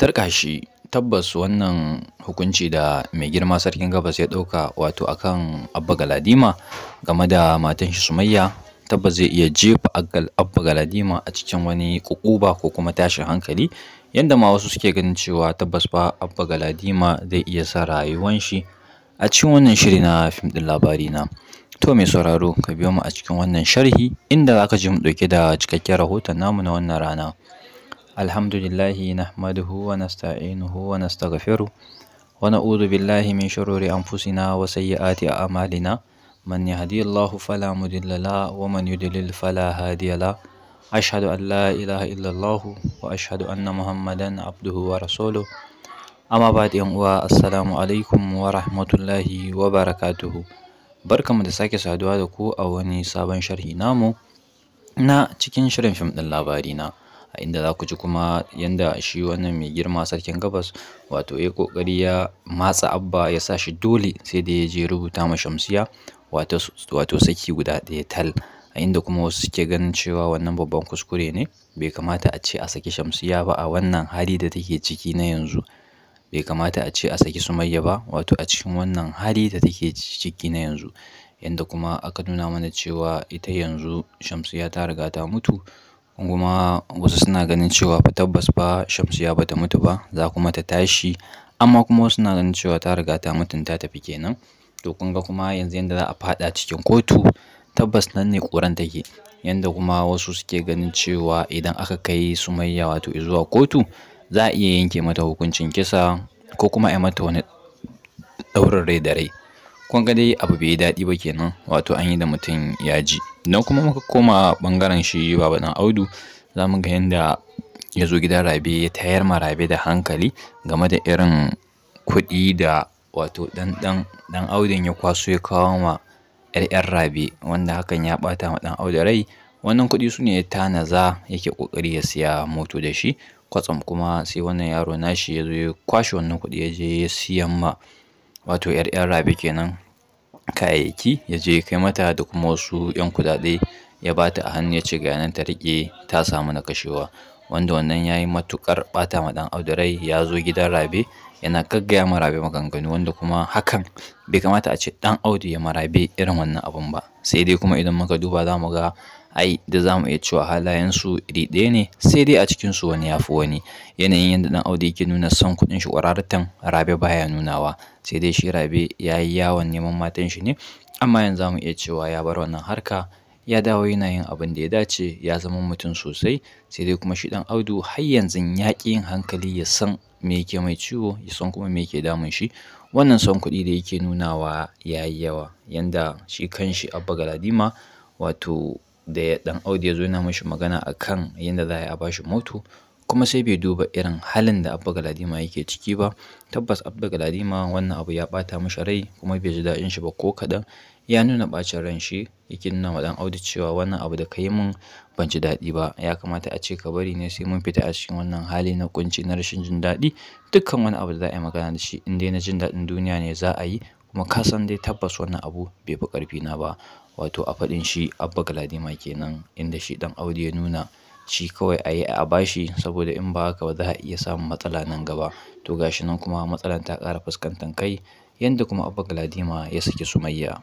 Tarkashi, tabbas wannan hukunci da mai girma Sarkin Gabas ya ɗauka, wato akan Abba Galadima game da matan shi Sumayya, tabbas zai iya jefa Abba Galadima a cikin wani ƙuƙuba ko kuma tashin hankali, yanda ma wasu suke ganin cewa tabbas fa Abba Galadima zai iya sa rayuwan shi a cikin wannan shiri na fim ɗin Labari Na. To mai sauraro, ka biyo mu a cikin wannan sharhi inda za ka ji mu ɗauke da cikakken rahoton namu na wannan rana. Alhamdulillahi nahmaduhu wa nasta'inuhu wa nastaghfiruh wa na'udhu billahi min shururi anfusina wa sayyiati a'malina. Man yahdihillahu fala mudilla la wa man yudlil fala hadiya la. Ashhadu an la ilaha illallah wa ashhadu anna Muhammadan abduhu wa rasuluh. Amma ba'd, yan uwa, assalamu alaikum wa rahmatullahi wa barakatuhu. Barkanmu da sake saduwa da ku a wani sabon sharhi namu na cikin shirin fim ɗin Labari Na. A inda za ku ji kuma yanda shi wannan mai girma Sarkin Gabas, wato ya ƙoƙari ya matsa Abba, ya sa shi dole sai da ya je rubuta ma Shamsiya wato saki guda ɗaya tal. A inda kuma wasu suke ganin cewa wannan babban kuskure ne, bai kamata a ce a saki Shamsiya ba a wannan hali da take ciki na yanzu. Bai kamata a ce a saki Sumayya ba, wato a cikin wannan hali da take ciki na yanzu. Yanda kuma aka nuna mana cewa ita yanzu Shamsiya ta riga ta mutu. Kuma wasu suna ganin cewa fa tabbas fa Shamsiya bata mutu ba, za kuma ta tashi, amma kuma wasu suna ganin cewa ta riga ta mutun, ta tafi kenan. To kun ga kuma yanzu yanda za a faɗa cikin kotu, tabbas nan ne ƙuran take. Yanda kuma wasu suke ganin cewa idan aka kai Sumayya wato zuwa kotu, za a iya yanke mata hukuncin kisa ko kuma a yi mata wani ɗaurin rai da rai. Kun ga dai abu bai yi daɗi ba kenan, wato an yi da mutum ya ji. Idan kuma muka koma ɓangaren shi Baba Ɗan Audu, za mu ga yanda ya zo gidan Rabe ya tayar ma Rabe da hankali game da irin kuɗi da wato ɗan ɗan ɗan Audun ya kwaso ya kawo ma 'yar 'yar Rabe, wanda hakan ya ɓata ma Ɗan Audu rai. Wannan kuɗi su ne ya tanaza yake ƙoƙari ya siya moto da shi. Kwatsam kuma sai wannan yaro nashi ya zo ya kwashe wannan kuɗi, ya je ya siyan ma wato 'yar 'yar Rabe kenan kayayyaki, ya je ya kai mata da kuma wasu 'yan kuɗaɗe ya bata a hannu, ya ce ga nan ta riƙe, ta samu na kashewa. Wanda wannan ya yi matuƙar ɓata ma Ɗan Audu rai, ya zo gidan Rabe yana gaggaya ma Rabe maganganu, wanda kuma hakan bai kamata a ce Ɗan Audu ya ma Rabe irin wannan abun ba. Sai dai kuma idan muka duba, za mu ga ai da za mu iya cewa halayensu iri ɗaya ne, sai dai a cikinsu wani ya fi wani. Yanayin yadda Ɗan Audu yake nuna son kuɗin shi ƙwararatan, Rabe baya nunawa. Sai dai shi Rabe ya yi yawon neman matan shi ne, amma yanzu za mu iya cewa ya bar wannan harka, ya dawo yana yin abin da ya dace, ya zama mutum sosai. Sai dai kuma shi Ɗan Audu har yanzu ya ƙi yin hankali ya san me yake mai ciwo, ya san kuma me yake damun shi. Wannan son kuɗi da yake nunawa ya yi yawa, yanda shi kanshi Abba Galadima, wato da Ɗan Audu ya zo yana mishi magana akan yanda za a yi a bashi moto, kuma sai bai duba irin halin da Abba Galadima yake ciki ba. Tabbas Abba Galadima wannan abu ya ɓata mishi rai kuma bai ji daɗin shi ba ko kaɗan. Ya nuna ɓacin ran shi, yake nuna wa Ɗan Audu cewa wannan abu da ka yi min ban ji daɗi ba, ya kamata a ce ka bari ne sai mun fita a cikin wannan hali na ƙunci, na rashin jin daɗi. Dukkan wani abu da za a yi magana da shi, in dai na jin daɗin duniya ne, za a yi, kuma ka san dai tabbas wannan abu bai fi ƙarfi na ba. Wato a faɗin shi Abba Galadima kenan, inda shi Ɗan Audu ya nuna shi kawai a yi a bashi, saboda in ba haka ba za a iya samun matsala nan gaba. To gashi nan kuma matsalar ta ƙara fuskantar kai, yanda kuma Abba Galadima ya saki Sumayya.